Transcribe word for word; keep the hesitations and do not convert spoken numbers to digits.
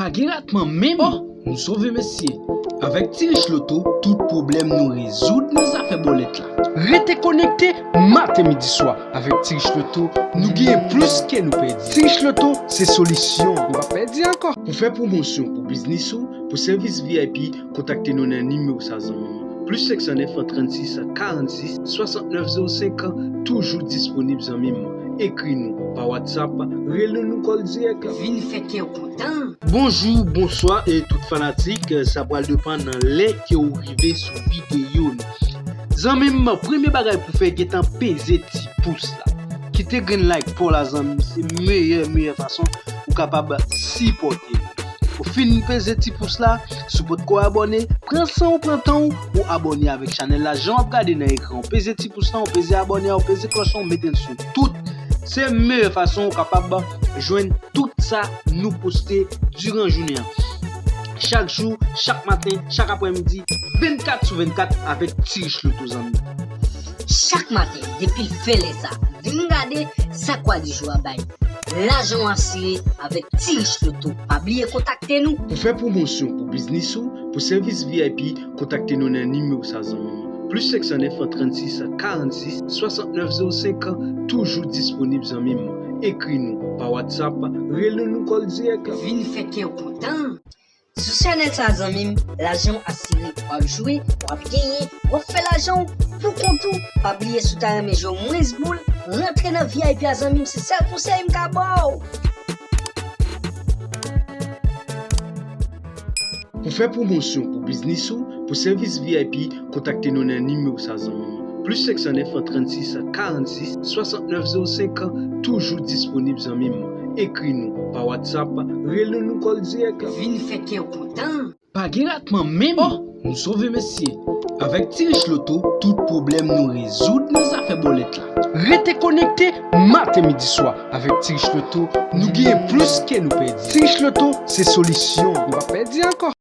Pa gen ratman menm. Oh, nou sove mesye. Avèk Ti Rich Loto, tout pwoblèm nou rezoud nan zafè bòlèt la. Rete konekte maten, midi, swa avèk Ti Rich Loto, nou genyen plis ke nou pèdi. Ti Rich Loto se solisyon. Nou pa pèdi ankò. Pou fè pwomosyon pou biznis ou, pou sèvis V I P, kontakte nou nan nimewo sa, zanmi m. Plis senk san nèf, trannsis, karannsis, swasantnèf zewo senk, toujou disponib, zanmi m. Ekri nou pa WhatsApp, rele nou kòl dirèk. Vin fè kè w kontan. Bonjou, bonswa e tout fanatik, sa pral depann nan lè ke w rive sou videyo nou. Zanmi m, premye bagay pou fè, gentan peze ti pous la. Kite grenn like pa w la, zanmi m, se meyè, meyè fason ou kapab sipòte nou. Ou fin peze ti pous la, si w potko abòne, pran san w, pran tan w, ou abòne avèk chanèl la. Jan w ap gade nan ekran, ou peze ti pous la, ou peze abòne a, ou peze klòch lan, ou mete l sou tout. Se meyè fason ou kapab jwenn tout sa nou poste diran jounen an. Chak jou, chak maten, chak aprèmidi, vennkat sou vennkat avèk Ti Rich Loto, zanmi. Chak maten, depi l fè lè sa, vin gade sa kwa di jou a bay. Lajan w asire avèk Ti Rich Loto. Pa bliye kontakte nou. Pou fè pwomosyon pou biznis ou, pou sèvis V I P, kontakte nou nan nimewo sa, zanmi m. Plis senk san nèf, trannsis, karannsis, swasantnèf zewo senk, toujou disponib, zanmi m. Ekri nou pa WhatsApp, rele nou kòl dirèk. Vin fè kè w kontan. Sou chanèl sa, zanmi m, lajan w asire. W ap jwe, w ap genyen, w ap fè lajan w pou kont ou. Pa bliye, si w ta renmen jwe mwens boul, rantre nan V I P a, zanmi m, se sèl konsèy m ka ba w. Pou fè pwomosyon pou biznis ou, pou sèvis V I P, kontakte nou nan nimewo sa, zanmi m. Plis senk san nèf, trannsis, karannsis, swasantnèf zewo senk, toujou disponib, zanmi m. Ekri nou pa WhatsApp, rele nou kòl dirèk. Vin fè kè w kontan. Pa gen ratman menm. Oh, nou sove mesye. Avèk Ti Rich Loto, tout pwoblèm nou rezoud nan zafè bòlèt la. Rete konekte maten, midi, swa avèk Ti Rich Loto, nou genyen plis ke nou pèdi. Ti Rich Loto se solisyon. Nou pa pèdi ankò.